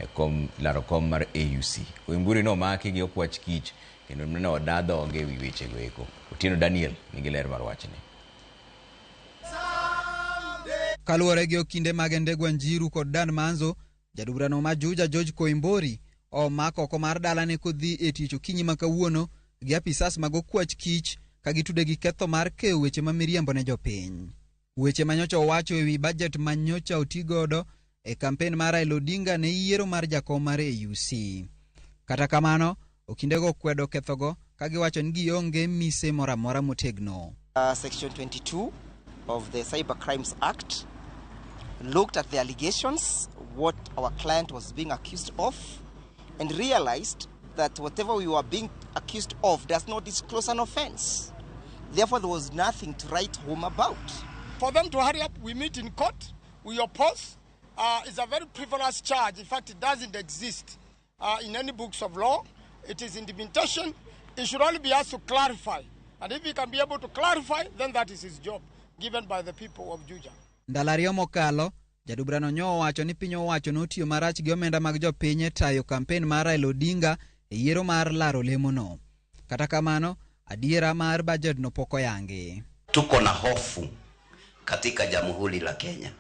e kom laro kom mar AUC. Koimburi nomaki gi okwach kich kendo ne oda dhoge e wi wechego eko. Otieno Daniel nigi ler mar wachni. Kaluwore gi okinde mag Ndegwa Njiru kod Dan Manzo, jadburano ma Juja George Koimburi omak oko mar dalane kodhi e tich okinyi ma kawuono gi apisas mag okwach kich ka gitude gi ketho mar keyo weche ma miriambo ne jopiny. Weche ma nyocha owacho ewi bajet ma nyocha otigodo e kampen mar Raila Odinga ne yiero mar jakom mar AUC. Kata kamano, okindego okwedo kethogo ka giwacho ni gionge mise moro amora motegno. Section 22 of the Cyber Crimes Act looked at the allegations, what our client was being accused of, and realized that whatever we were being accused of does not disclose an offense. Therefore, there was nothing to write home about. For them to hurry up, we meet in court, we oppose. It's a very frivolous charge. In fact, it doesn't exist in any books of law. It is intimidation. It should only be asked to clarify. And if he can be able to clarify, then that is his job, given by the people of Juja. Ndalo ariyo mokalo, jadubrano nyo owacho ni piny owacho notiyo marach gi omenda mag jopiny e tayo kampen mar Raila Odinga e yiero mar laro lemono. Kata kamano, adiera mar bajedno pok oyangi. Tuko na hofu katika Jamhuri la Kenya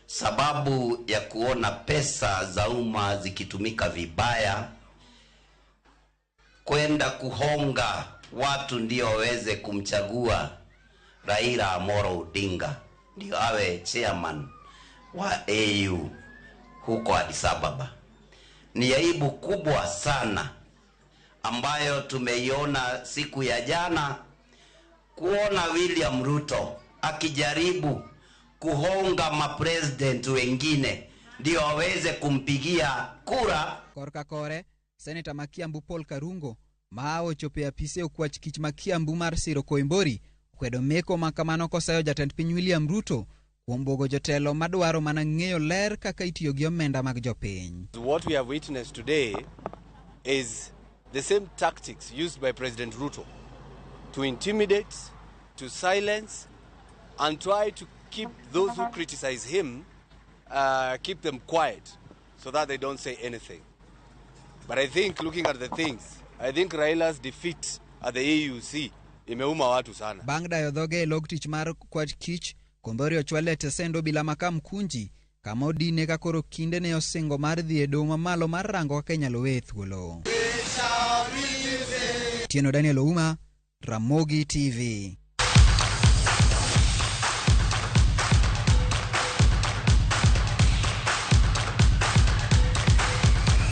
sababu ya kuona pesa za umma zikitumika vibaya kwenda kuhonga watu ndio waweze kumchagua Raila Amolo Odinga ndio awe chairman wa AU huko Addis Ababa. Ni aibu kubwa sana ambayo tumeiona siku ya jana, kuona William Ruto akijaribu kuhonga mapresident wengine ndio waweze kumpigia kura. Korka kore, Seneta ma Kiambu Paul Karungo ma ochopo e apise okwach kich ma Kiambu mar siro Koimburi okwedo meko ma kamano kosayo jatend piny William Ruto kuom buogo jotelo madwaro mana ng'eyo ler kaka itiyo gi omenda mag jopiny. What we have witnessed today is the same tactics used by President Ruto to intimidate, to silence, and try to keep those who criticize him, keep them quiet so that they don't say anything. But I think looking at the things, I think Raila's defeat at the AUC imeuma watu sana. Bang' dayo dhoge e log tich mar kwach kich, Koimburi ochwal e tesend obila ma Kamkunji kama odine ka koro kinde ne osingo mar dhi e doho mamalo mar rango kaka inyalo weye thuolo. Tieno Daniel Ouma, Ramogi TV.